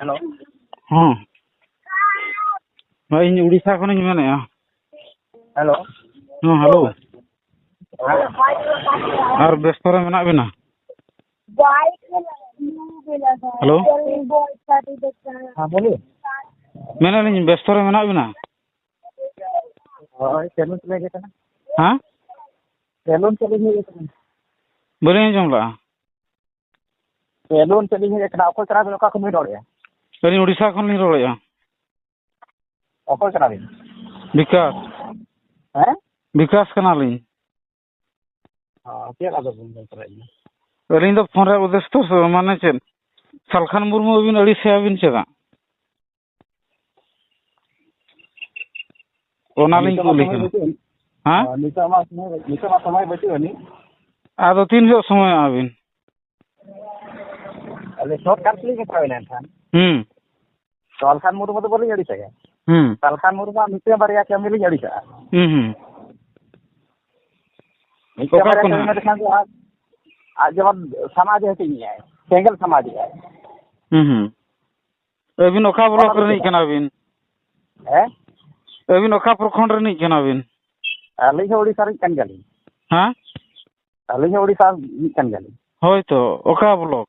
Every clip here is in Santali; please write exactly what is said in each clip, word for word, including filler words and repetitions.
ᱦᱮᱞᱳ᱾ ᱦᱮᱸ᱾ ᱦᱳᱭ, ᱤᱧ ᱩᱲᱤᱥᱥᱟ ᱠᱷᱚᱱᱤᱧ ᱢᱮᱱᱮᱫᱼᱟ᱾ ᱦᱮᱞᱳ᱾ ᱦᱮᱸ, ᱦᱮᱞᱳ᱾ ᱦᱮᱸ᱾ ᱟᱨ ᱵᱮᱥᱛᱚ ᱨᱮ ᱢᱮᱱᱟᱜ ᱵᱤᱱᱟ? ᱦᱮᱞᱳ᱾ ᱦᱮᱸ, ᱵᱳᱞᱤᱭᱮ᱾ ᱢᱮᱱᱮᱫᱼᱟ ᱞᱤᱧ, ᱵᱮᱥᱛᱚ ᱨᱮ ᱢᱮᱱᱟᱜ ᱵᱤᱱᱟ? ᱦᱳᱭ, ᱥᱮᱞᱩᱱ ᱥᱮᱫ ᱞᱤᱧ ᱦᱮᱡ ᱟᱠᱟᱱᱟ᱾ ᱦᱮᱸ? ᱥᱮᱞᱩᱱ ᱥᱮᱫ ᱞᱤᱧ ᱦᱮᱡ ᱟᱠᱟᱱᱟ᱾ ᱵᱟᱹᱞᱤᱧ ᱟᱸᱡᱚᱢ ᱞᱮᱫᱼᱟ᱾ ᱥᱮᱞᱩᱱ ᱥᱮᱫ ᱞᱤᱧ ᱦᱮᱡ ᱟᱠᱟᱱᱟ᱾ ᱚᱠᱚᱭ ᱠᱟᱱᱟ ᱵᱤᱱ? ᱚᱠᱟ ᱠᱷᱚᱱ ᱵᱤᱱ ᱨᱚᱲᱮᱫᱼᱟ? ᱟᱹᱞᱤᱧ ᱩᱲᱤᱥᱥᱟ ᱠᱷᱚᱱ ᱞᱤᱧ ᱨᱚᱲᱮᱫᱼᱟ᱾ ᱚᱠᱚᱭ ᱠᱟᱱᱟ ᱵᱤᱱ? ᱵᱤᱠᱟᱥ᱾ ᱦᱮᱸ? ᱵᱤᱠᱟᱥ ᱠᱟᱱᱟᱞᱤᱧ᱾ ᱚ, ᱪᱮᱫ ᱟᱫᱚ ᱵᱤᱱ ᱢᱮᱱ ᱥᱟᱱᱟᱭᱮᱫ ᱞᱤᱧᱟ? ᱟᱹᱞᱤᱧ ᱫᱚ ᱯᱷᱳᱱ ᱨᱮᱭᱟᱜ ᱩᱫᱽᱫᱮᱥᱥᱚ ᱫᱚ, ᱢᱟᱱᱮ ᱪᱮᱫ, ᱥᱟᱞᱠᱷᱟᱱ ᱢᱩᱨᱢᱩ ᱟᱹᱵᱤᱱ ᱟᱹᱲᱤᱥᱮᱭᱟᱵᱤᱱ ᱪᱮᱫᱟᱜ? ᱚᱱᱟᱞᱤᱧ ᱱᱤᱛᱚᱜ ᱢᱟ ᱠᱩᱞᱤ ᱥᱚᱢᱚᱭ ᱠᱟᱱᱟ᱾ ᱵᱟᱹᱪᱩᱜ ᱟᱹᱱᱤᱡ᱾ ᱦᱮᱸ? ᱦᱚᱸ, ᱱᱤᱛᱚᱜ ᱢᱟ ᱥᱚᱢᱚᱭ, ᱱᱤᱛᱚᱜ ᱢᱟ ᱥᱚᱢᱚᱭ ᱵᱟᱹᱪᱩᱜ ᱟᱹᱱᱤᱡ᱾ ᱟᱫᱚ ᱛᱤᱱ ᱡᱚᱦᱚᱜ ᱥᱚᱢᱚᱭᱚᱜᱼᱟ ᱵᱤᱱ? ᱟᱞᱮ short ᱠᱟᱴ ᱞᱤᱧ ᱢᱮᱛᱟᱣ ᱵᱤᱱᱟ ᱮᱱᱠᱷᱟᱱ᱾ ᱦᱩᱸ᱾ ᱥᱟᱞᱠᱷᱟᱱ ᱢᱩᱨᱢᱩ ᱫᱚ ᱵᱟᱹᱞᱤᱧ ᱟᱹᱲᱤᱥᱟᱭᱟ᱾ ᱦᱩᱸ᱾ ᱥᱟᱞᱠᱷᱟᱱ ᱢᱩᱨᱢᱩᱣᱟᱜ ᱢᱤᱫᱴᱟᱝ ᱵᱟᱨᱭᱟ ᱠᱟᱹᱢᱤ ᱞᱤᱧ ᱟᱹᱲᱤᱥᱟᱜᱼᱟ᱾ ᱦᱩᱸ, ᱦᱩᱸ᱾ ᱢᱤᱫᱴᱟᱝ ᱚᱠᱟ ᱵᱟᱨᱭᱟ ᱠᱚ ᱠᱟᱹᱢᱤ ᱱᱟᱦᱟᱜ? ᱢᱮᱱ ᱞᱮᱠᱷᱟᱱ ᱫᱚ ᱟᱡ, ᱟᱡ ᱡᱮᱢᱚᱱ ᱥᱚᱢᱟᱡᱽ ᱮ ᱦᱟᱹᱴᱤᱧᱮᱜᱼᱟᱭ, ᱥᱮᱸᱜᱮᱞ ᱥᱚᱢᱟᱡᱽ ᱮᱜᱼᱟᱭ᱾ ᱦᱩᱸ, ᱦᱩᱸ᱾ ᱟᱹᱵᱤᱱ ᱚᱠᱟ ᱚᱱᱟ block ᱫᱚ ᱨᱤᱱᱤᱡ ᱪᱮᱫᱟᱜ? ᱠᱟᱱᱟ ᱵᱤᱱ? ᱦᱮᱸ? ᱟᱹᱵᱤᱱ ᱚᱠᱟ ᱯᱨᱚᱠᱷᱚᱸᱰ ᱨᱤᱱᱤᱡ ᱠᱟᱱᱟ ᱵᱤᱱ? ᱟᱹᱞᱤᱧ ᱦᱚᱸ ᱳᱰᱤᱥᱟ ᱨᱤᱱᱤᱡ ᱠᱟᱱ ᱜᱮᱭᱟᱞᱤᱧ᱾ ᱦᱮᱸ? ᱟᱹᱞᱤᱧ ᱦᱚᱸ ᱳᱰᱤᱥᱟ ᱨᱤᱱᱤᱡ ᱠᱟᱱ ᱜᱮᱭᱟᱞᱤᱧ᱾ ᱦᱳᱭ ᱛᱚ, ᱚᱠᱟ block?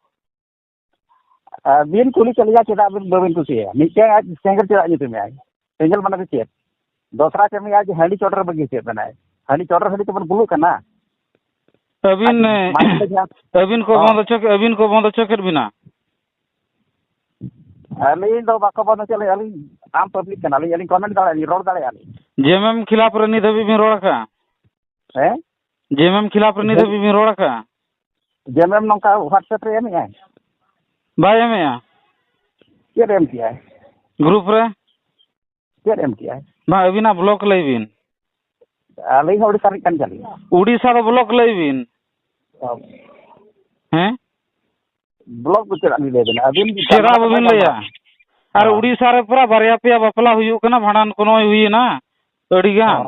ᱟᱹᱵᱤᱱ ᱠᱩᱞᱤ ᱠᱮᱫ ᱞᱤᱧᱟ, ᱪᱮᱫᱟᱜ ᱵᱤᱱ ᱵᱟᱹᱵᱤᱱ ᱠᱩᱥᱤᱭᱟᱜᱼᱟ? ᱢᱤᱫᱴᱮᱱ ᱟᱡ ᱥᱮᱸᱜᱮᱞ ᱪᱮᱫᱟᱜ ᱧᱩᱛᱩᱢᱮᱜᱼᱟᱭ? ᱥᱮᱸᱜᱮᱞ ᱢᱟᱱᱮ ᱫᱚ ᱪᱮᱫ? ᱫᱚᱥᱨᱟ ᱠᱟᱹᱢᱤ ᱟᱡ ᱦᱟᱺᱰᱤ ᱪᱚᱴ ᱨᱮ ᱵᱟᱹᱜᱤ ᱦᱚᱪᱚᱭᱮᱫ ᱵᱮᱱᱟᱭ᱾ ᱦᱟᱺᱰᱤ ᱪᱚᱴ ᱨᱮ ᱦᱟᱺᱰᱤ ᱛᱮᱵᱚᱱ ᱵᱩᱞᱩᱜ ᱠᱟᱱᱟ᱾ ᱟᱹᱵᱤᱱ, ᱟᱡ ᱢᱟᱹᱡᱷᱤ ᱫᱚ ᱡᱟᱦᱟᱸ ᱟᱹᱵᱤᱱ ᱠᱚ ᱦᱚᱸ᱾ ᱵᱚᱱᱫ ᱦᱚᱪᱚ ᱠᱮᱫ, ᱟᱹᱵᱤᱱ ᱠᱚ ᱵᱚᱱᱫ ᱦᱚᱪᱚ ᱠᱮᱫ ᱵᱤᱱᱟ? ᱟᱹᱞᱤᱧ ᱫᱚ ᱵᱟᱠᱚ ᱵᱚᱱᱫ ᱦᱚᱪᱚ ᱞᱤᱧᱟ, ᱟᱹᱞᱤᱧ ᱟᱢ public ᱠᱟᱱᱟᱞᱤᱧ, ᱟᱹᱞᱤᱧ comment ᱫᱟᱲᱮᱭᱟᱜᱼᱟ ᱞᱤᱧ, ᱨᱚᱲ ᱫᱟᱲᱮᱭᱟᱜᱼᱟ ᱞᱤᱧ᱾ JMM ᱠᱷᱤᱞᱟᱯ ᱨᱮ ᱱᱤᱛ ᱦᱟᱹᱵᱤᱡ ᱵᱤᱱ ᱨᱚᱲ ᱟᱠᱟᱫᱼᱟ? ᱦᱮᱸ? JMM ᱠᱷᱤᱞᱟᱯ ᱨᱮ ᱱᱤᱛ ᱡᱮ-, ᱦᱟᱹᱵᱤᱡ ᱵᱤᱱ ᱨᱚᱲ ᱟᱠᱟᱫᱼᱟ? JMM ᱱᱚᱝᱠᱟ WhatsApp ᱨᱮ ᱮᱢᱮᱜᱼᱟᱭ? ᱵᱟᱭ ᱮᱢᱮᱜᱼᱟ᱾ ᱪᱮᱫ ᱮᱢ ᱠᱮᱜᱼᱟᱭ? Group ᱨᱮ᱾ ᱪᱮᱫ ᱮᱢ ᱠᱮᱜᱼᱟᱭ? ᱵᱟᱝ, ᱟᱹᱵᱤᱱᱟᱜ block ᱞᱟᱹᱭ ᱵᱤᱱ᱾ ᱟᱹᱞᱤᱧ ᱦᱚᱸ ᱳᱰᱤᱥᱟ ᱨᱤᱱᱤᱡ ᱠᱟᱱ ᱜᱮᱭᱟᱞᱤᱧ᱾ ᱳᱰᱤᱥᱟ ᱫᱚ block ᱞᱟᱹᱭ ᱵᱤᱱ᱾ ᱚ᱾ ᱦᱮᱸ? Block ᱫᱚ ᱪᱮᱫᱟᱜ ᱞᱤᱧ ᱞᱟᱹᱭ ᱟᱵᱤᱱᱟ? ᱟᱹᱵᱤᱱ ᱪᱮᱫᱟᱜ ᱜᱟᱞᱢᱟᱨᱟᱣ ᱵᱟᱹᱵᱤᱱ ᱠᱟᱛᱮ ᱞᱟᱹᱭᱟ? ᱜᱟᱞᱢᱟᱨᱟᱣ᱾ ᱟᱨ ᱦᱮᱸ᱾ ᱳᱰᱤᱥᱟ ᱨᱮ ᱯᱩᱨᱟ ᱵᱟᱨᱭᱟ ᱯᱮᱭᱟ ᱵᱟᱯᱞᱟ ᱦᱩᱭᱩᱜ ᱠᱟᱱᱟ, ᱵᱷᱟᱸᱰᱟᱱ ᱠᱚ ᱱᱚᱜᱼᱚᱭ ᱦᱩᱭᱮᱱᱟ, ᱟᱹᱰᱤ ᱜᱟᱱ᱾ ᱦᱮᱸ᱾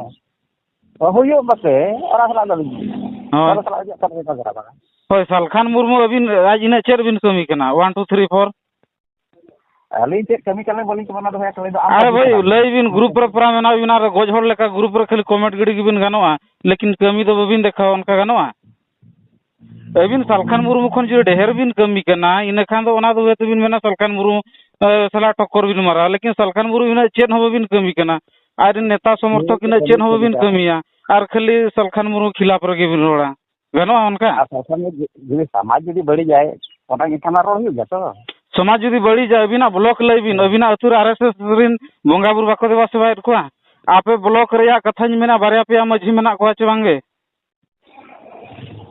ᱦᱚᱸ, ᱦᱩᱭᱩᱜ ᱢᱟᱥᱮ, ᱚᱱᱟ ᱥᱟᱞᱟᱜ ᱫᱚ ᱟᱹᱞᱤᱧ ᱦᱳᱭ᱾ ᱚᱱᱟ ᱥᱟᱞᱟᱜ ᱪᱮᱫ ᱠᱟᱛᱷᱟ ᱵᱟᱭ ᱨᱟᱠᱟᱵᱟ᱾ ᱦᱳᱭ, ᱥᱟᱞᱠᱷᱟᱱ ᱢᱩᱨᱢᱩ ᱟᱹᱵᱤᱱ ᱟᱡ ᱤᱱᱟᱹᱜ ᱪᱮᱫ ᱵᱤᱱ ᱠᱟᱹᱢᱤ ᱠᱟᱱᱟ? One, two, three, four᱾ ᱟᱹᱞᱤᱧ ᱪᱮᱫ ᱠᱟᱹᱢᱤ ᱠᱟᱱᱟ ᱵᱟᱹᱞᱤᱧ ᱠᱟᱹᱢᱤ, ᱚᱱᱟ ᱫᱚ ᱦᱮᱸ, ᱠᱷᱟᱹᱞᱤ ᱫᱚ ᱟᱢ ᱟᱨᱮ ᱵᱟᱹᱵᱤᱱ ᱵᱷᱟᱹᱭ, ᱠᱟᱱᱟ᱾ ᱞᱟᱹᱭ ᱵᱤᱱ, ᱜᱨᱩᱯ ᱨᱮ ᱯᱮᱲᱟ ᱢᱮᱱᱟᱜ ᱵᱤᱱᱟ ᱟᱨ ᱜᱚᱡ ᱦᱚᱲ ᱞᱮᱠᱟ ᱜᱨᱩᱯ ᱨᱮ ᱠᱷᱟᱹᱞᱤ ᱠᱚᱢᱮᱱᱴ ᱜᱤᱰᱤ ᱜᱮᱵᱤᱱ ᱜᱟᱱᱚᱜᱼᱟ, ᱞᱮᱠᱤᱱ ᱠᱟᱹᱢᱤ ᱫᱚ ᱵᱟᱹᱵᱤᱱ ᱫᱮᱠᱷᱟᱣᱟ, ᱚᱱᱠᱟ ᱜᱟᱱᱚᱜᱼᱟ? ᱟᱹᱵᱤᱱ ᱥᱟᱞᱠᱷᱟᱱ ᱢᱩᱨᱢᱩ ᱠᱷᱚᱱ ᱡᱩᱫᱤ ᱰᱷᱮᱨ ᱵᱤᱱ ᱠᱟᱹᱢᱤ ᱠᱟᱱᱟ, ᱤᱱᱟᱹ ᱠᱷᱟᱱ ᱫᱚ ᱚᱱᱟ ᱫᱚ ᱦᱚᱭᱛᱳ ᱵᱤᱱ ᱢᱮᱱᱟ ᱥᱟᱞᱠᱷᱟᱱ ᱢᱩᱨᱢᱩ, ᱮ, ᱥᱟᱞᱟᱜ ᱴᱚᱠᱠᱚᱨ ᱵᱤᱱ ᱢᱟᱨᱟᱣᱟ, ᱞᱮᱠᱤᱱ ᱥᱟᱞᱠᱷᱟᱱ ᱢᱩᱨᱢᱩ ᱤᱱᱟᱹᱜ ᱪᱮᱫ ᱦᱚᱸ ᱵᱟᱹᱵᱤᱱ ᱠᱟᱹᱢᱤ ᱠᱟᱱᱟ᱾ ᱟᱡᱨᱮᱱ ᱱᱮᱛᱟ ᱥᱚᱢᱚᱨᱛᱷᱚᱠ ᱤᱱᱟᱹᱜ ᱪᱮᱫ ᱦᱚᱸ ᱵᱟᱹᱵᱤᱱ ᱠᱟᱹᱢᱤᱭᱟ, ᱟᱨ ᱠᱷᱟᱹᱞᱤ ᱥᱟᱞᱠᱷᱟᱱ ᱢᱩᱨᱢᱩ ᱠᱷᱤᱞᱟᱯ ᱨᱮᱜᱮ ᱵᱤᱱ ᱨᱚᱲᱟ᱾ ᱜᱟᱱᱚᱜᱼᱟ ᱚᱱᱠᱟ? ᱟᱨ ᱥᱟᱞᱠᱷᱟᱱ ᱡᱩᱫᱤ, ᱡᱩᱫᱤ ᱥᱚᱢᱟᱡᱽ ᱡᱩᱫᱤ ᱵᱟᱹᱲᱤᱡᱟᱭ, ᱚᱱᱟ ᱮᱱᱠᱷᱟᱱ ᱢᱟ ᱨᱚᱲ ᱦᱩᱭᱩᱜ ᱜᱮᱭᱟ ᱛᱚ᱾ ᱥᱚᱢᱟᱡᱽ ᱡᱩᱫᱤ ᱵᱟᱹᱲᱤᱡᱟ, ᱟᱹᱵᱤᱱᱟᱜ ᱵᱞᱚᱠ ᱞᱟᱹᱭ ᱵᱤᱱ, ᱟᱹᱵᱤᱱᱟᱜ ᱟᱹᱛᱩ ᱨᱮ ᱟᱨ ᱮᱥ ᱮᱥ ᱨᱮᱱ ᱵᱚᱸᱜᱟ ᱵᱩᱨᱩ ᱵᱟᱠᱚ ᱫᱮᱵᱟ ᱥᱮᱵᱟᱭᱮᱫ ᱠᱚᱣᱟ? ᱟᱯᱮ ᱵᱞᱚᱠ ᱨᱮᱭᱟᱜ ᱠᱟᱛᱷᱟᱧ ᱢᱮᱱᱟ, ᱵᱟᱨᱭᱟ ᱯᱮᱭᱟ ᱢᱟᱹᱡᱷᱤ ᱢᱮᱱᱟᱜ ᱠᱚᱣᱟ ᱪᱮ ᱵᱟᱝᱜᱮ?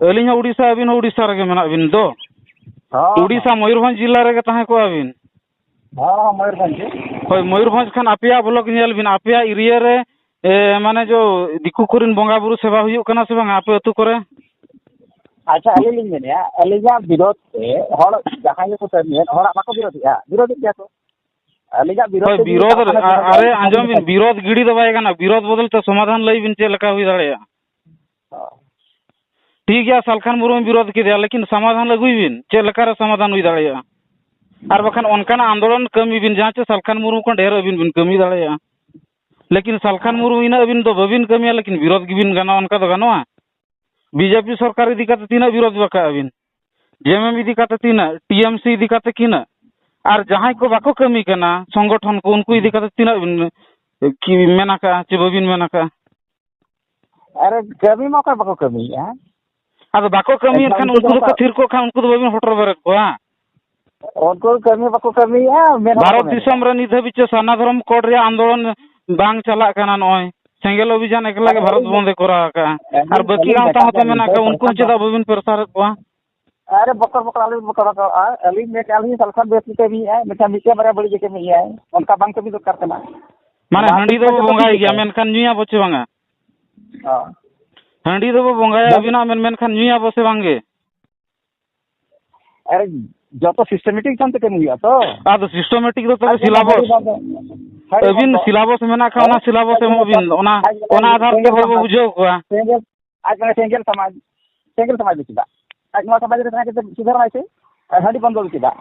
ᱟᱹᱞᱤᱧ ᱦᱚᱸ ᱩᱲᱤᱥᱥᱟ, ᱟᱹᱵᱤᱱ ᱦᱚᱸ ᱩᱲᱤᱥᱥᱟ ᱨᱮᱜᱮ ᱢᱮᱱᱟᱜ ᱵᱤᱱ ᱫᱚ᱾ ᱦᱚᱸ, ᱩᱲᱤᱥᱥᱟ, ᱦᱚᱸ᱾ ᱢᱚᱭᱩᱨᱵᱷᱚᱸᱡᱽ ᱡᱤᱞᱟ ᱨᱮᱜᱮ ᱛᱟᱦᱮᱸ ᱠᱚᱜᱼᱟ ᱵᱤᱱ᱾ ᱦᱚᱸ, ᱦᱚᱸ, ᱢᱚᱭᱩᱨᱵᱷᱚᱸᱡᱽ ᱜᱮ᱾ ᱦᱳᱭ, ᱢᱚᱭᱩᱨᱵᱷᱚᱸᱡᱽ ᱠᱷᱟᱱ ᱟᱯᱮᱭᱟᱜ ᱵᱞᱚᱠ ᱧᱮᱞ ᱵᱤᱱ, ᱟᱯᱮᱭᱟᱜ ᱮᱨᱤᱭᱟ ᱨᱮ, ᱮ, ᱢᱟᱱᱮ ᱡᱚ ᱫᱤᱠᱩ ᱠᱚᱨᱮᱱ ᱵᱚᱸᱜᱟ ᱵᱩᱨᱩ ᱥᱮᱵᱟ ᱦᱩᱭᱩᱜ ᱠᱟᱱᱟ ᱥᱮ ᱵᱟᱝ ᱟᱯᱮ ᱟᱹᱛᱩ ᱠᱚᱨᱮ? ᱟᱪᱪᱷᱟ, ᱟᱹᱞᱤᱧ ᱞᱤᱧ ᱢᱮᱱᱮᱫᱼᱟ, ᱟᱹᱞᱤᱧᱟᱜ ᱵᱤᱨᱳᱫᱷ ᱛᱮ ᱦᱚᱲ ᱡᱟᱦᱟᱸᱭ ᱜᱮᱠᱚ ᱠᱟᱹᱢᱤᱭᱮᱫ, ᱦᱚᱲᱟᱜ ᱵᱟᱠᱚ ᱵᱤᱨᱳᱫᱷᱮᱜᱼᱟ? ᱵᱤᱨᱳᱫᱷᱮᱫ ᱜᱮᱭᱟ ᱠᱚ᱾ ᱟᱹᱞᱤᱧᱟᱜ ᱵᱤᱨᱳᱫᱷ ᱦᱳᱭ, ᱛᱮ ᱡᱩᱫᱤ ᱵᱤᱨᱳᱫᱷ, ᱥᱟᱞᱠᱷᱟᱱ ᱟᱨ, ᱢᱩᱨᱢᱩ ᱟᱨᱮ, ᱟᱸᱡᱚᱢ ᱵᱤᱱ, ᱵᱤᱨᱳᱫᱷ ᱜᱤᱰᱤ ᱫᱚ ᱵᱟᱭ ᱜᱟᱱᱚᱜᱼᱟ᱾ ᱵᱤᱨᱳᱫᱷ ᱵᱚᱫᱚᱞ ᱛᱮ ᱥᱚᱢᱟᱫᱷᱟᱱ ᱞᱟᱹᱭ ᱵᱤᱱ, ᱪᱮᱫ ᱞᱮᱠᱟ ᱦᱩᱭ ᱫᱟᱲᱮᱭᱟᱜᱼᱟ? ᱦᱚᱸ᱾ ᱴᱷᱤᱠ ᱜᱮᱭᱟ, ᱥᱟᱞᱠᱷᱟᱱ ᱢᱩᱨᱢᱩ ᱵᱤᱨᱳᱫᱷ ᱠᱮᱫᱮᱭᱟ, ᱞᱮᱠᱤᱱ ᱥᱚᱢᱟᱫᱷᱟᱱ ᱟᱹᱜᱩᱭ ᱵᱤᱱ, ᱪᱮᱫ ᱞᱮᱠᱟᱨᱮ ᱥᱚᱢᱟᱫᱷᱟᱱ ᱦᱩᱭ ᱫᱟᱲᱮᱭᱟᱜᱼᱟ? ᱟᱨ ᱵᱟᱠᱷᱟᱱ ᱚᱱᱠᱟᱱᱟᱜ ᱟᱱᱫᱳᱞᱚᱱ ᱠᱟᱹᱢᱤ ᱵᱤᱱ, ᱡᱟᱦᱟᱸ ᱪᱮ ᱥᱟᱞᱠᱷᱟᱱ ᱢᱩᱨᱢᱩ ᱠᱷᱚᱱ ᱰᱷᱮᱨ ᱟᱹᱵᱤᱱ ᱵᱤᱱ ᱠᱟᱹᱢᱤ ᱫᱟᱲᱮᱭᱟᱜᱼᱟ᱾ ᱞᱮᱠᱤᱱ ᱥᱟᱞᱠᱷᱟᱱ ᱢᱩᱨᱢᱩ ᱤᱱᱟᱹᱜ ᱟᱹᱵᱤᱱ ᱫᱚ ᱵᱟᱹᱵᱤᱱ ᱠᱟᱹᱢᱤᱭᱟ, ᱞᱮᱠᱤᱱ ᱵᱤᱨᱳᱫᱷ ᱜᱮᱵᱤᱱ ᱜᱟᱱᱚᱜᱼᱟ, ᱚᱱᱠᱟ ᱫᱚ ᱜᱟᱱᱚᱜᱼᱟ? ᱵᱤᱡᱮᱯᱤ ᱥᱚᱨᱠᱟᱨ ᱤᱫᱤ ᱠᱟᱛᱮ ᱛᱤᱱᱟᱹᱜ ᱵᱤᱨᱳᱫᱷ ᱵᱟᱠᱟᱜᱼᱟ ᱵᱤᱱ? ᱡᱮ ᱮᱢ ᱮᱢ ᱤᱫᱤ ᱠᱟᱛᱮ ᱛᱤᱱᱟᱹᱜ? ᱴᱤ ᱮᱢ ᱥᱤ ᱤᱫᱤ ᱠᱟᱛᱮ ᱛᱤᱱᱟᱹᱜ? ᱟᱨ ᱡᱟᱦᱟᱸᱭ ᱠᱚ ᱵᱟᱠᱚ ᱠᱟᱹᱢᱤ ᱠᱟᱱᱟ, ᱥᱚᱝᱜᱚᱴᱷᱚᱱ ᱠᱚ, ᱩᱱᱠᱩ ᱤᱫᱤ ᱠᱟᱛᱮ ᱛᱤᱱᱟᱹᱜ ᱵᱤᱱ, ᱠᱤ ᱢᱮᱱ ᱟᱠᱟᱜᱼᱟ ᱪᱮ ᱵᱟᱹᱵᱤᱱ ᱢᱮᱱ ᱟᱠᱟᱜᱼᱟ? ᱟᱨ ᱠᱟᱹᱢᱤ ᱢᱟ ᱚᱠᱚᱭ ᱵᱟᱠᱚ ᱠᱟᱹᱢᱤᱭᱮᱫᱼᱟ᱾ ᱟᱫᱚ ᱵᱟᱠᱚ ᱠᱟᱹᱢᱤᱭᱮᱫ ᱮᱱᱠᱷᱟᱱ ᱠᱷᱟᱱ ᱩᱱᱠᱩ ᱩᱱᱠᱩ ᱫᱚᱠᱚ ᱫᱚᱠᱚ ᱛᱷᱤᱨ ᱠᱚᱜ ᱠᱷᱟᱱ ᱩᱱᱠᱩ ᱫᱚ ᱵᱟᱹᱵᱤᱱ ᱦᱚᱴᱚᱨ ᱵᱮᱨᱮᱫ ᱠᱚᱣᱟ? ᱩᱱᱠᱩ ᱠᱟᱹᱢᱤ ᱵᱟᱠᱚ ᱠᱟᱹᱢᱤᱭᱮᱫᱼᱟ, ᱢᱮᱱ ᱦᱚᱸ ᱵᱟᱠᱚ ᱵᱷᱟᱨᱚᱛ ᱢᱮᱱᱮᱫᱼᱟ᱾ ᱫᱤᱥᱚᱢ ᱨᱮ ᱱᱤᱛ ᱫᱷᱟᱹᱵᱤᱡ ᱪᱮ ᱥᱟᱨᱱᱟ ᱫᱷᱚᱨᱚᱢ ᱠᱳᱰ ᱨᱮᱭᱟᱜ ᱟᱱᱫᱳᱞᱚᱱ ᱵᱟᱝ ᱪᱟᱞᱟᱜ ᱠᱟᱱᱟ᱾ ᱱᱚᱜᱼᱚᱭ ᱥᱮᱸᱜᱮᱞ ᱚᱵᱷᱤᱡᱟᱱ ᱮᱠᱞᱟ ᱜᱮ ᱟᱨ ᱵᱷᱟᱨᱚᱛ ᱟᱹᱞᱤᱧ, ᱵᱚᱱᱫᱮ ᱠᱚᱨᱟᱣ ᱟᱠᱟᱫᱼᱟ᱾ ᱟᱹᱞᱤᱧ, ᱟᱨ ᱵᱟᱹᱠᱤ ᱟᱹᱞᱤᱧ ᱜᱟᱶᱛᱟ ᱢᱮᱛᱟ ᱦᱚᱸᱛᱚ ᱵᱮᱱ ᱢᱮᱱᱟᱜ ᱠᱟᱜ, ᱩᱱᱠᱩ ᱦᱚᱸ ᱪᱮᱫᱟᱜ ᱵᱟᱹᱵᱤᱱ ᱯᱨᱮᱥᱟᱨᱮᱫ ᱠᱚᱣᱟ? ᱟᱨᱮ ᱵᱚᱠᱚᱨ ᱵᱚᱠᱚᱨ ᱟᱞᱚᱵᱤᱱ ᱵᱚᱠᱚᱨ ᱵᱟᱠᱚᱜᱼᱟ᱾ ᱟᱹᱞᱤᱧ ᱢᱮᱱ ᱠᱮᱜᱼᱟ, ᱟᱹᱞᱤᱧ ᱥᱟᱞᱠᱷᱟᱱ ᱵᱮᱥ ᱞᱤᱧ ᱠᱟᱹᱢᱤᱭᱮᱫᱼᱟ, ᱢᱮᱱᱠᱷᱟᱱ ᱢᱤᱫᱴᱮᱱ ᱵᱟᱨᱭᱟ ᱵᱟᱹᱲᱤᱡ ᱜᱮ ᱠᱟᱹᱢᱤᱭᱮᱫᱼᱟᱭ, ᱚᱱᱠᱟ ᱵᱟᱝ ᱠᱟᱹᱢᱤ ᱫᱚᱨᱠᱟᱨ ᱠᱟᱱᱟ᱾ ᱢᱟᱱᱮ ᱚᱱᱟ ᱦᱟᱺᱰᱤ ᱟᱹᱵᱤᱱ ᱫᱚᱵᱚ ᱡᱚᱛᱚ ᱵᱚᱸᱜᱟᱭ ᱴᱷᱤᱠ ᱜᱮᱭᱟ, ᱜᱮᱭᱟ᱾ ᱢᱮᱱᱠᱷᱟᱱ ᱧᱩᱭᱟᱵᱚ ᱪᱮ ᱵᱟᱝᱟ? ᱦᱚᱸ᱾ ᱦᱟᱺᱰᱤ ᱫᱚᱵᱚ ᱵᱚᱸᱜᱟᱭᱟ ᱵᱟᱝ᱾ ᱟᱹᱵᱤᱱᱟᱜ ᱢᱮᱱ, ᱢᱮᱱᱠᱷᱟᱱ ᱧᱩᱭᱟᱵᱚ ᱥᱮ ᱵᱟᱝᱜᱮ? ᱟᱨ ᱡᱚᱛᱚ systematic ᱠᱟᱱ ᱛᱮ ᱠᱟᱹᱢᱤ ᱦᱩᱭᱩᱜᱼᱟ ᱛᱚ᱾ ᱟᱫᱚ systematic ᱫᱚ ᱛᱚᱵᱮ ᱟᱨ ᱡᱮᱢᱚᱱ syllabus᱾ ᱦᱟᱺᱰᱤ ᱵᱚᱱᱫᱚ, ᱦᱟᱺᱰᱤ ᱟᱹᱵᱤᱱ ᱵᱚᱱᱫᱚ᱾ Syllabus ᱢᱮᱱᱟᱜ ᱠᱷᱟᱱ ᱚᱱᱟ ᱦᱳᱭ, syllabus ᱦᱳᱭ, ᱮᱢᱚᱜ ᱵᱤᱱ᱾ ᱚᱱᱟ, ᱦᱳᱭ, ᱚᱱᱟ ᱟᱫᱷᱟᱨ ᱛᱮ ᱥᱮᱸᱜᱮᱞ ᱦᱚᱲ ᱵᱚ ᱥᱟᱢᱟᱡᱽ᱾ ᱵᱩᱡᱷᱟᱹᱣ ᱠᱚᱣᱟ᱾ ᱥᱮᱸᱜᱮᱞ, ᱟᱡ ᱢᱟᱱᱮ ᱥᱮᱸᱜᱮᱞ ᱥᱟᱢᱟᱡᱽ, ᱥᱮᱸᱜᱮᱞ ᱥᱟᱢᱟᱡᱽ ᱫᱚ ᱪᱮᱫᱟᱜ? ᱟᱡ ᱱᱚᱣᱟ ᱥᱚᱢᱟᱡᱽ ᱨᱮ ᱛᱟᱦᱮᱸ ᱠᱟᱛᱮ ᱥᱩᱫᱷᱟᱹᱨ ᱢᱟᱭ ᱥᱮ? ᱟᱨ ᱦᱟᱺᱰᱤ ᱵᱚᱱᱫᱚ ᱫᱚ ᱪᱮᱫᱟᱜ?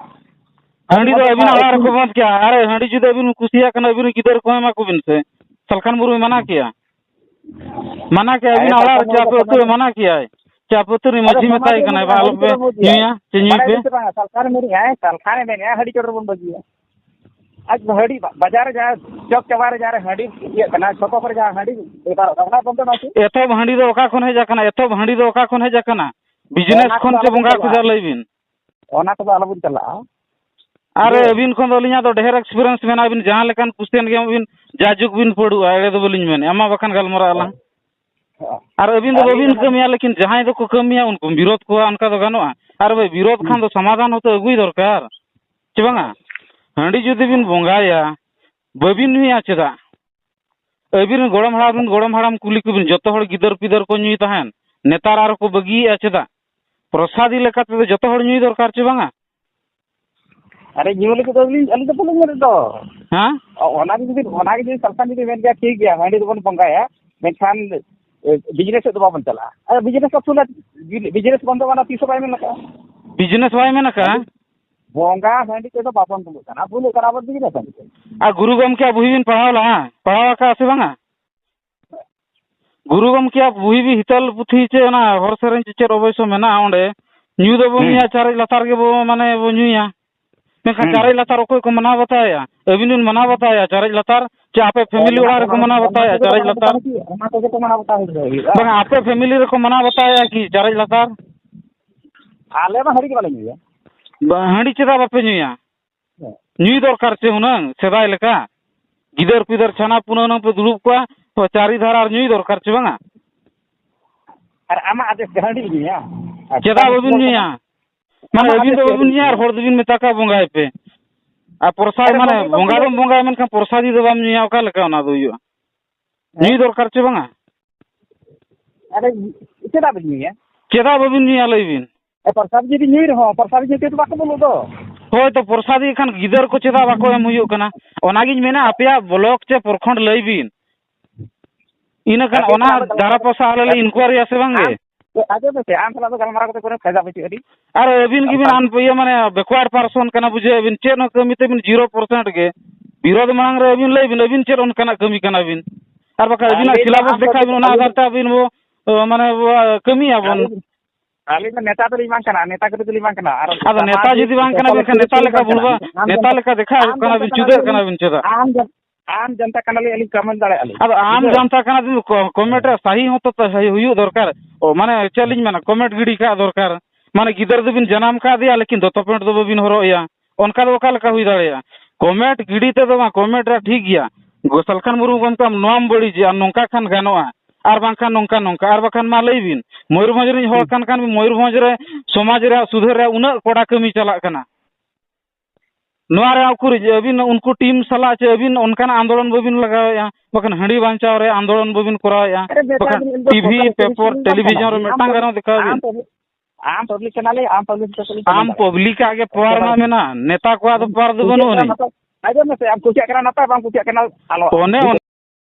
ᱦᱟᱺᱰᱤ ᱫᱚ ᱟᱹᱵᱤᱱᱟᱜ ᱚᱲᱟᱜ ᱨᱮᱠᱚ ᱵᱚᱸᱫᱽ ᱠᱮᱭᱟ᱾ ᱟᱨᱮ, ᱦᱟᱺᱰᱤ ᱡᱩᱫᱤ ᱟᱹᱵᱤᱱ ᱠᱩᱥᱤᱭᱟᱜ ᱠᱟᱱᱟ, ᱟᱹᱵᱤᱱ ᱜᱤᱫᱟᱹᱨ ᱠᱚ ᱮᱢᱟ ᱠᱚᱵᱤᱱ ᱥᱮ᱾ ᱥᱟᱞᱠᱷᱟᱱ ᱢᱩᱨᱢᱩᱭ ᱢᱟᱱᱟ ᱠᱮᱭᱟ? ᱢᱟᱱᱟ ᱠᱮᱭᱟ, ᱟᱹᱵᱤᱱᱟᱜ ᱚᱲᱟᱜ ᱨᱮ ᱪᱮ ᱟᱯᱮ ᱟᱹᱛᱩ ᱨᱮ ᱢᱟᱱᱟ ᱠᱮᱭᱟᱭ? ᱪᱮ ᱟᱯᱮ ᱟᱹᱛᱩ ᱨᱤᱱᱤᱡ ᱢᱟᱹᱡᱷᱤ ᱢᱮᱛᱟᱭ ᱠᱟᱱᱟᱭ, ᱵᱟ, ᱟᱞᱚᱯᱮ ᱧᱩᱭᱟ ᱥᱮ ᱧᱩᱭ ᱯᱮ? ᱥᱟᱞᱠᱷᱟᱱ ᱢᱩᱨᱢᱩ, ᱦᱮᱸ, ᱥᱟᱞᱠᱷᱟᱱᱮ ᱢᱮᱱᱮᱜᱼᱟ, ᱦᱟᱺᱰᱤ ᱪᱚᱰᱚᱨ ᱵᱚᱱ ᱵᱟᱹᱜᱤᱭᱟ᱾ ᱟᱡ ᱫᱚ ᱦᱟᱺᱰᱤ ᱵᱟ-, ᱵᱟᱡᱟᱨ ᱨᱮ ᱡᱟᱦᱟᱸ ᱪᱚᱠ ᱪᱟᱵᱟ ᱨᱮ ᱡᱟᱦᱟᱸ ᱨᱮ ᱦᱟᱺᱰᱤ ᱤᱭᱟᱹᱜ ᱠᱟᱱᱟ, ᱪᱷᱚᱠᱚ ᱠᱚᱨᱮ ᱡᱟᱦᱟᱸ ᱦᱟᱺᱰᱤ ᱵᱮᱯᱟᱨᱚᱜ ᱠᱟᱱᱟ, ᱚᱱᱟ ᱵᱚᱱᱫᱚ ᱢᱟ ᱥᱮ᱾ ᱮᱛᱚᱦᱚᱵ ᱦᱟᱺᱰᱤ ᱫᱚ ᱚᱠᱟ ᱠᱷᱚᱱ ᱦᱮᱡ ᱟᱠᱟᱱᱟ? ᱮᱛᱚᱦᱚᱵ ᱦᱟᱺᱰᱤ ᱫᱚ ᱚᱠᱟ ᱠᱷᱚᱱ ᱦᱮᱡ ᱟᱠᱟᱱᱟ? ᱵᱤᱡᱽᱱᱮᱥ ᱚᱱᱟ ᱠᱷᱚᱱ ᱠᱚᱫᱚ ᱪᱮ ᱟᱞᱚᱵᱚᱱ ᱵᱚᱸᱜᱟ ᱪᱟᱞᱟᱜᱼᱟ᱾ ᱠᱚᱫᱚ ᱞᱟᱹᱭ ᱵᱤᱱ᱾ ᱚᱱᱟ ᱠᱚᱫᱚ ᱟᱞᱚᱵᱚᱱ ᱪᱟᱞᱟᱜᱼᱟ᱾ ᱟᱨ ᱡᱮ ᱟᱹᱵᱤᱱ ᱠᱷᱚᱱ ᱫᱚ ᱟᱹᱞᱤᱧᱟᱜ ᱫᱚ ᱰᱷᱮᱨ experience ᱢᱮᱱᱟᱜᱼᱟ᱾ ᱟᱹᱵᱤᱱ ᱡᱟᱦᱟᱸ ᱞᱮᱠᱟᱱ question ᱜᱮ ᱮᱢᱚᱜ ᱵᱤᱱ, ᱡᱟᱭᱡᱩᱜᱽ ᱵᱤᱱ ᱯᱟᱹᱲᱩᱜᱼᱟ, ᱮᱲᱮ ᱫᱚ ᱵᱟᱹᱞᱤᱧ ᱢᱮᱱᱮᱫᱼᱟ, ᱢᱟ ᱵᱟᱠᱷᱟᱱ ᱜᱟᱞᱢᱟᱨᱟᱜ ᱟᱞᱟᱝ᱾ ᱦᱚᱸ᱾ ᱟᱨ ᱟᱹᱵᱤᱱ ᱫᱚ ᱟᱹᱞᱤᱧ ᱵᱟᱹᱵᱤᱱ ᱫᱚ ᱠᱟᱹᱢᱤᱭᱟ, ᱞᱮᱠᱤᱱ ᱡᱟᱦᱟᱸᱭ ᱫᱚᱠᱚ ᱠᱟᱹᱢᱤᱭᱟ ᱩᱱᱠᱩ ᱵᱤᱨᱳᱫ ᱠᱚᱣᱟ, ᱚᱱᱠᱟ ᱫᱚ ᱜᱟᱱᱚᱜᱼᱟ? ᱟᱨ ᱵᱷᱟᱹᱭ, ᱵᱤᱨᱳᱫ ᱦᱩᱸ᱾ ᱠᱷᱟᱱ ᱫᱚ ᱥᱚᱢᱟᱫᱷᱟᱱ ᱦᱚᱸᱛᱚ ᱟᱹᱜᱩᱭ ᱫᱚᱨᱠᱟᱨ, ᱪᱮ ᱵᱟᱝᱟ? ᱦᱟᱺᱰᱤ ᱡᱩᱫᱤ ᱵᱤᱱ ᱵᱚᱸᱜᱟᱭᱟ, ᱵᱟᱹᱵᱤᱱ ᱧᱩᱭᱟ ᱪᱮᱫᱟᱜ? ᱟᱹᱵᱤᱱ ᱨᱮᱱ ᱜᱚᱲᱚᱢ ᱦᱟᱲᱟᱢ ᱨᱮᱱ ᱜᱚᱲᱚᱢ ᱦᱟᱲᱟᱢ ᱠᱩᱞᱤ ᱠᱚᱵᱤᱱ, ᱡᱚᱛᱚ ᱦᱚᱲ ᱜᱤᱫᱟᱹᱨ ᱯᱤᱫᱟᱹᱨ ᱠᱚ ᱧᱩᱭ ᱛᱟᱦᱮᱸᱱ, ᱱᱮᱛᱟᱨ ᱟᱨ ᱠᱚ ᱵᱟᱹᱜᱤᱭᱮᱫᱼᱟ ᱪᱮᱫᱟᱜ? ᱯᱨᱚᱥᱟᱫᱤ ᱞᱮᱠᱟ ᱛᱮᱫᱚ ᱡᱚᱛᱚ ᱦᱚᱲ ᱧᱩᱭ ᱫᱚᱨᱠᱟᱨ, ᱪᱮ ᱵᱟᱝᱟ? ᱟᱨᱮ, ᱧᱩ ᱞᱟᱹᱜᱤᱫ ᱫᱚ ᱟᱹᱞᱤᱧ, ᱟᱹᱞᱤᱧ ᱫᱚ ᱵᱟᱹᱞᱤᱧ ᱢᱮᱱᱮᱫ ᱫᱚ᱾ ᱦᱮᱸ? ᱚ, ᱚᱱᱟ ᱜᱮ ᱡᱩᱫᱤ, ᱚᱱᱟ ᱜᱮ ᱡᱩᱫᱤ ᱥᱟᱞᱠᱷᱟᱱ ᱡᱩᱫᱤ ᱢᱮᱱ ᱜᱮᱭᱟ, ᱴᱷᱤᱠ ᱜᱮᱭᱟ, ᱦᱟᱺᱰᱤ ᱫᱚᱵᱚᱱ ᱵᱚᱸᱜᱟᱭᱟ, ᱢᱮᱱᱠᱷᱟᱱ, ᱮ, ᱵᱤᱡᱽᱱᱮᱥ ᱥᱮᱫ ᱫᱚ ᱵᱟᱵᱚᱱ ᱪᱟᱞᱟᱜᱼᱟ᱾ ᱟᱨ ᱵᱤᱡᱽᱱᱮᱥ ᱠᱚ ᱠᱷᱩᱞᱟᱹ, ᱵᱤᱡᱽᱱᱮᱥ ᱵᱚᱱᱫᱚ ᱜᱟᱱᱚᱜᱼᱟ, ᱛᱤᱥ ᱦᱚᱸ ᱵᱟᱭ ᱢᱮᱱ ᱟᱠᱟᱫᱼᱟ᱾ ᱵᱤᱡᱽᱱᱮᱥ ᱵᱟᱭ ᱢᱮᱱ ᱟᱠᱟᱫᱼᱟ? ᱵᱚᱸᱜᱟ ᱦᱟᱺᱰᱤ ᱛᱮᱫᱚ ᱵᱟᱵᱚᱱ ᱵᱚᱸᱜᱟᱜ ᱠᱟᱱᱟ, ᱵᱚᱸᱜᱟᱜ ᱠᱟᱱᱟ ᱵᱚᱱ ᱵᱤᱡᱽᱱᱮᱥ ᱦᱟᱺᱰᱤ ᱛᱮ᱾ ᱟᱨ ᱜᱩᱨᱩ ᱜᱚᱢᱠᱮᱭᱟᱜ ᱵᱩᱦᱤ ᱵᱤᱱ ᱯᱟᱲᱦᱟᱣ ᱞᱟᱜᱼᱟ? ᱯᱟᱲᱦᱟᱣ ᱟᱠᱟᱫᱼᱟ ᱥᱮ ᱵᱟᱝᱟ? ᱜᱩᱨᱩ ᱜᱚᱢᱠᱮᱭᱟᱜ ᱵᱩᱦᱤ ᱵᱤᱱ, ᱦᱤᱛᱟᱹᱞ ᱯᱩᱛᱷᱤ ᱪᱮ ᱚᱱᱟ ᱦᱚᱨ ᱥᱮᱨᱮᱧ ᱪᱮ ᱪᱮᱫ ᱚᱵᱚᱥᱥᱚ ᱢᱮᱱᱟᱜᱼᱟ ᱚᱸᱰᱮ, ᱧᱩ ᱫᱚᱵᱚ ᱦᱩᱸ᱾ ᱧᱩᱭᱟ, ᱪᱟᱨᱮᱡ ᱞᱟᱛᱟᱨ ᱜᱮᱵᱚ, ᱢᱟᱱᱮ, ᱵᱚ ᱧᱩᱭᱟ᱾ ᱢᱮᱱᱠᱷᱟᱱ ᱦᱩᱸ᱾ ᱪᱟᱨᱮᱡ ᱞᱟᱛᱟᱨ ᱚᱠᱚᱭ ᱠᱚ ᱢᱟᱱᱟᱣ ᱵᱟᱛᱟᱣᱮᱫᱼᱟ? ᱟᱹᱵᱤᱱ ᱵᱤᱱ ᱢᱟᱱᱟᱣ ᱵᱟᱛᱟᱣᱮᱫᱼᱟ ᱪᱟᱨᱮᱡ ᱞᱟᱛᱟᱨ? ᱪᱮ ᱟᱯᱮ ᱯᱷᱮᱢᱤᱞᱤ ᱚᱱᱟ, ᱚᱲᱟᱜ ᱨᱮᱠᱚ ᱚᱱᱟ, ᱢᱟᱱᱟᱣ ᱚᱱᱟ ᱵᱟᱛᱟᱣᱮᱫᱼᱟ ᱠᱚᱜᱮ ᱛᱚ ᱪᱟᱨᱮᱡ ᱢᱟᱱᱟᱣ ᱞᱟᱛᱟᱨ? ᱵᱟᱛᱟᱣ ᱦᱩᱭᱩᱜᱼᱟ, ᱚᱱᱟ ᱠᱚᱜᱮ ᱛᱚ ᱢᱟᱱᱟᱣ ᱵᱟᱛᱟᱣ ᱦᱩᱭᱩᱜᱼᱟ᱾ ᱵᱟᱝᱟ, ᱟᱯᱮ ᱯᱷᱮᱢᱤᱞᱤ ᱨᱮᱠᱚ ᱢᱟᱱᱟᱣ ᱵᱟᱛᱟᱣᱮᱫᱼᱟ ᱠᱤ ᱪᱟᱨᱮᱡ ᱞᱟᱛᱟᱨ? ᱟᱞᱮ ᱢᱟ ᱦᱟᱺᱰᱤ ᱜᱮ ᱵᱟᱞᱮ ᱧᱩᱭᱟ᱾ ᱵᱟ-, ᱦᱟᱺᱰᱤ ᱪᱮᱫᱟᱜ ᱵᱟᱯᱮ ᱧᱩᱭᱟ? ᱦᱮᱸ᱾ ᱧᱩᱭ ᱫᱚᱨᱠᱟᱨ ᱪᱮ ᱦᱩᱱᱟᱹᱝ, ᱥᱮᱫᱟᱭ ᱞᱮᱠᱟ᱾ ᱜᱤᱫᱟᱹᱨ ᱯᱤᱫᱟᱹᱨ ᱪᱷᱟᱱᱟ ᱯᱩᱱᱟᱹ ᱦᱩᱱᱟᱹᱝ ᱯᱮ ᱫᱩᱲᱩᱵ ᱠᱚᱜᱼᱟ, ᱛᱚ ᱪᱟᱹᱨᱤ ᱫᱷᱟᱨᱟ ᱟᱨ ᱧᱩᱭ ᱫᱚᱨᱠᱟᱨ ᱪᱮ ᱵᱟᱝᱟ? ᱟᱨ ᱟᱢᱟᱜ ᱟᱫᱮᱥ ᱛᱮ ᱦᱟᱺᱰᱤ ᱧᱩᱭᱟ? ᱟᱨ ᱪᱮᱫᱟᱜ ᱵᱟᱹᱵᱤᱱ ᱧᱩᱭᱟ? ᱢᱟᱱᱮ ᱟᱢᱟᱜ ᱟᱹᱵᱤᱱ ᱟᱫᱮᱥ ᱫᱚ ᱛᱮ ᱵᱟᱹᱵᱤᱱ ᱦᱟᱺᱰᱤ ᱧᱩᱭᱟ ᱟᱨ ᱧᱩᱭᱟ? ᱦᱚᱲ ᱫᱚᱵᱤᱱ ᱢᱮᱛᱟ ᱠᱚᱣᱟ ᱵᱚᱸᱜᱟᱭ ᱯᱮ᱾ ᱟᱨ ᱯᱨᱚᱥᱟᱫ ᱟᱨ ᱢᱟᱱᱮ ᱵᱚᱸᱜᱟ ᱫᱚ ᱵᱚᱸᱜᱟ ᱵᱚᱸᱜᱟᱭᱟ, ᱢᱮᱱᱠᱷᱟᱱ ᱯᱨᱚᱥᱟᱫᱤ ᱫᱚ ᱵᱟᱢ ᱧᱩᱭᱟ, ᱚᱠᱟ ᱞᱮᱠᱟ ᱚᱱᱟ ᱫᱚ ᱦᱩᱭᱩᱜᱼᱟ? ᱦᱮᱸ? ᱧᱩᱭ ᱫᱚᱨᱠᱟᱨ ᱪᱮ ᱵᱟᱝᱟ? ᱟᱨᱮ, ᱪᱮᱫᱟᱜ ᱵᱤᱱ ᱧᱩᱭᱟ? ᱪᱮᱫᱟᱜ ᱵᱟᱹᱵᱤᱱ ᱧᱩᱭᱟ, ᱞᱟᱹᱭ ᱵᱤᱱ? ᱮ, ᱯᱨᱚᱥᱟᱫ ᱡᱩᱫᱤ ᱧᱩᱭ ᱨᱮᱦᱚᱸ, ᱯᱨᱚᱥᱟᱫ ᱧᱩ ᱛᱮᱫᱚ ᱵᱟᱠᱚ ᱵᱚᱞᱚᱜ ᱫᱚ᱾ ᱦᱳᱭ ᱛᱚ, ᱯᱨᱚᱥᱟᱫᱤ ᱠᱷᱟᱱ ᱜᱤᱫᱟᱹᱨ ᱠᱚ ᱪᱮᱫᱟᱜ ᱵᱟᱠᱚ ᱮᱢ ᱦᱩᱭᱩᱜ ᱠᱟᱱᱟ? ᱚᱱᱟᱜᱤᱧ ᱢᱮᱱᱟ, ᱟᱯᱮᱭᱟᱜ ᱵᱞᱚᱠ ᱪᱮ ᱯᱨᱚᱠᱷᱚᱸᱰ ᱞᱟᱹᱭ ᱵᱤᱱ᱾ ᱤᱱᱟᱹ ᱠᱷᱟᱱ ᱟᱯᱮ ᱚᱱᱟ ᱪᱟᱞᱟᱣ ᱫᱚ ᱫᱷᱟᱨᱟ ᱯᱟᱥᱟ ᱟᱞᱮ ᱞᱮ ᱟᱯᱮ ᱤᱱᱠᱩᱣᱟᱨᱤᱭᱟ ᱥᱮ ᱵᱟᱝ ᱜᱮ? ᱟᱢ ᱟᱸᱡᱚᱢ ᱢᱮᱥᱮ, ᱟᱢ ᱥᱟᱞᱟᱜ ᱫᱚ ᱜᱟᱞᱢᱟᱨᱟᱣ ᱠᱟᱛᱮ ᱠᱳᱱᱳ ᱯᱷᱟᱭᱫᱟ ᱵᱟᱹᱪᱩᱜ ᱟᱹᱱᱤᱡ᱾ ᱟᱨ ᱟᱹᱵᱤᱱ ᱜᱮᱵᱤᱱ ᱟᱨ ᱟᱱ-, ᱤᱭᱟᱹ, ᱢᱟᱱᱮ, backward person ᱠᱟᱱᱟ, ᱵᱩᱡᱷᱟᱹᱣ ᱟᱹᱵᱤᱱ, ᱪᱮᱫ ᱦᱚᱸ ᱠᱟᱹᱢᱤ ᱛᱟᱹᱵᱤᱱ zero percent ᱜᱮ᱾ ᱵᱤᱨᱳᱫᱷ ᱢᱟᱲᱟᱝ ᱨᱮ ᱟᱹᱵᱤᱱ ᱞᱟᱹᱭ ᱵᱤᱱ, ᱟᱹᱵᱤᱱ ᱪᱮᱫ ᱚᱱᱠᱟᱱᱟᱜ ᱠᱟᱹᱢᱤ ᱠᱟᱱᱟ ᱵᱤᱱ? ᱟᱨ ᱵᱟᱠᱷᱟᱱ ᱟᱹᱵᱤᱱᱟᱜ ᱟᱹᱞᱤᱧ ᱫᱚ syllabus ᱟᱢ ᱫᱚ ᱫᱮᱠᱷᱟᱣ ᱵᱤᱱ, ᱚᱱᱟ ᱟᱹᱞᱤᱧ ᱟᱫᱷᱟᱨ ᱛᱮ ᱟᱹᱵᱤᱱ ᱵᱚ, ᱚ, ᱢᱟᱱᱮ, ᱵᱚ, ᱠᱟᱹᱢᱤᱭᱟᱵᱚᱱ᱾ ᱟᱹᱞᱤᱧ, ᱟᱹᱞᱤᱧ ᱫᱚ ᱱᱮᱛᱟ ᱫᱚᱞᱤᱧ ᱵᱟᱝ ᱠᱟᱱᱟ, ᱱᱮᱛᱟ ᱠᱚᱫᱚ ᱫᱚᱞᱤᱧ ᱵᱟᱝ ᱠᱟᱱᱟ᱾ ᱟᱨ ᱟᱫᱚ ᱱᱮᱛᱟ ᱥᱟᱢᱟᱡᱤᱠ ᱡᱩᱫᱤ ᱵᱟᱝ ᱠᱟᱱᱟ ᱵᱤᱱ, ᱥᱳᱥᱟᱞ ᱮᱱᱠᱷᱟᱱ ᱱᱮᱛᱟ ᱥᱮᱠᱴᱟᱨ ᱞᱮᱠᱟ ᱨᱮᱱ ᱵᱷᱩᱞ ᱵᱟᱝ, ᱠᱟᱱᱟ᱾ ᱟᱢ ᱱᱮᱛᱟ ᱡᱟᱱᱛᱟ ᱞᱮᱠᱟ ᱠᱟᱱᱟ ᱫᱮᱠᱷᱟᱣ ᱵᱤᱱ, ᱠᱟᱱᱟ ᱵᱤᱱ, ᱟᱢ ᱪᱩᱫᱟᱹᱜ ᱡᱟᱱ-, ᱠᱟᱱᱟ ᱵᱤᱱ ᱪᱮᱫᱟᱜ? ᱟᱢ ᱡᱟᱱ-, ᱟᱢ ᱡᱟᱱᱛᱟ ᱠᱟᱱᱟ ᱵᱤᱱ, ᱠᱚ-, comment ᱨᱮ ᱥᱟᱹᱦᱤ ᱦᱚᱸᱛᱚ ᱛᱚ ᱥᱟᱹᱦᱤ ᱦᱩᱭᱩᱜ ᱫᱚᱨᱠᱟᱨ᱾ ᱚ, ᱢᱟᱱᱮ ᱪᱮᱫ ᱞᱤᱧ ᱢᱮᱱᱟ, comment ᱜᱤᱰᱤ ᱠᱟᱜ ᱫᱚᱨᱠᱟᱨ᱾ ᱢᱟᱱᱮ ᱜᱤᱫᱟᱹᱨ ᱫᱚᱵᱤᱱ ᱡᱟᱱᱟᱢ ᱠᱟᱫᱮᱭᱟ, ᱞᱮᱠᱤᱱ ᱫᱚᱛᱚ pant ᱫᱚ ᱵᱟᱵᱤᱱ ᱦᱚᱨᱚᱜ ᱮᱭᱟ, ᱚᱱᱠᱟ ᱫᱚ ᱚᱠᱟ ᱞᱮᱠᱟ ᱦᱩᱭ ᱫᱟᱲᱮᱭᱟᱜᱼᱟ? Comment ᱜᱤᱰᱤ ᱛᱮᱫᱚ ᱵᱟᱝ, comment ᱨᱮ ᱴᱷᱤᱠ ᱜᱮᱭᱟ, ᱜᱚ-, ᱥᱟᱞᱠᱷᱟᱱ ᱢᱩᱨᱢᱩ ᱜᱚᱢᱠᱮ ᱱᱚᱣᱟᱢ ᱵᱟᱹᱲᱤᱡᱮᱜᱼᱟ, ᱱᱚᱝᱠᱟ ᱠᱷᱟᱱ ᱜᱟᱱᱚᱜᱼᱟ, ᱟᱨ ᱵᱟᱝᱠᱷᱟᱱ ᱱᱚᱝᱠᱟ ᱱᱚᱝᱠᱟ, ᱟᱨ ᱵᱟᱠᱷᱟᱱ ᱢᱟ ᱞᱟᱹᱭ ᱵᱤᱱ, ᱢᱚᱭᱩᱨᱵᱷᱚᱸᱡᱽ ᱨᱤᱱᱤᱡ ᱦᱚᱲ ᱦᱩᱸ᱾ ᱠᱟᱱ ᱠᱷᱟᱱ ᱵᱤᱱ, ᱢᱚᱭᱩᱨᱵᱷᱚᱸᱡᱽ ᱨᱮ ᱥᱚᱢᱟᱡᱽ ᱨᱮᱭᱟᱜ ᱥᱩᱫᱷᱟᱹᱨ ᱨᱮᱭᱟᱜ ᱩᱱᱟᱹᱜ ᱠᱚᱲᱟ ᱠᱟᱹᱢᱤ ᱪᱟᱞᱟᱜ ᱠᱟᱱᱟ᱾ ᱱᱚᱣᱟ ᱨᱮ ᱩᱠᱩᱨ ᱟᱹᱵᱤᱱ ᱩᱱᱠᱩ team ᱥᱟᱞᱟᱜ ᱪᱮ ᱟᱹᱵᱤᱱ ᱚᱱᱠᱟᱱᱟᱜ ᱟᱱᱫᱳᱞᱚᱱ ᱵᱟᱹᱵᱤᱱ ᱞᱟᱜᱟᱣᱮᱫᱼᱟ, ᱵᱟᱠᱷᱟᱱ ᱦᱟᱺᱰᱤ ᱵᱟᱧᱪᱟᱣ ᱨᱮ ᱟᱱᱫᱳᱞᱚᱱ ᱵᱟᱹᱵᱤᱱ ᱠᱚᱨᱟᱣᱮᱫᱼᱟ, ᱟᱨᱮ ᱱᱮᱛᱟ ᱵᱟᱠᱷᱟᱱ ᱫᱚ ᱤᱧ ᱫᱚ T V, ᱥᱚᱨᱠᱟᱨ ᱯᱮᱯᱚᱨ, ᱠᱟᱹᱢᱤ ᱵᱟᱝ ᱴᱮᱞᱤᱵᱷᱤᱡᱚᱱ ᱠᱟᱱᱟ᱾ ᱨᱮ ᱟᱢ ᱢᱤᱫᱴᱟᱝ ᱯᱟᱵᱽᱞᱤᱠ, ᱜᱟᱱᱚᱜ ᱫᱮᱠᱷᱟᱣ ᱟᱢ ᱵᱤᱱ᱾ ᱯᱟᱵᱽᱞᱤᱠ, ᱟᱢ ᱯᱟᱵᱽᱞᱤᱠ ᱠᱟᱱᱟᱞᱮ, ᱟᱢ ᱯᱟᱵᱽᱞᱤᱠ ᱠᱟᱱᱟᱞᱮ᱾ ᱟᱢ ᱯᱟᱵᱽᱞᱤᱠ ᱟᱜ ᱜᱮ ᱯᱚᱣᱟᱨ ᱢᱟ ᱢᱮᱱᱟᱜᱼᱟ, ᱱᱮᱛᱟ ᱠᱚᱣᱟᱜ ᱫᱚ ᱯᱚᱣᱟᱨ ᱫᱚ ᱵᱟᱹᱱᱩᱜ ᱟᱹᱱᱤᱡ᱾ ᱟᱸᱡᱚᱢ ᱢᱮᱥᱮ, ᱟᱢ ᱠᱩᱥᱤᱭᱟᱜ ᱠᱟᱱᱟ ᱱᱟᱯᱟᱭ, ᱵᱟᱢ ᱠᱩᱥᱤᱭᱟᱜ ᱠᱟᱱᱟ ᱟᱞᱚ᱾ ᱚᱱᱮ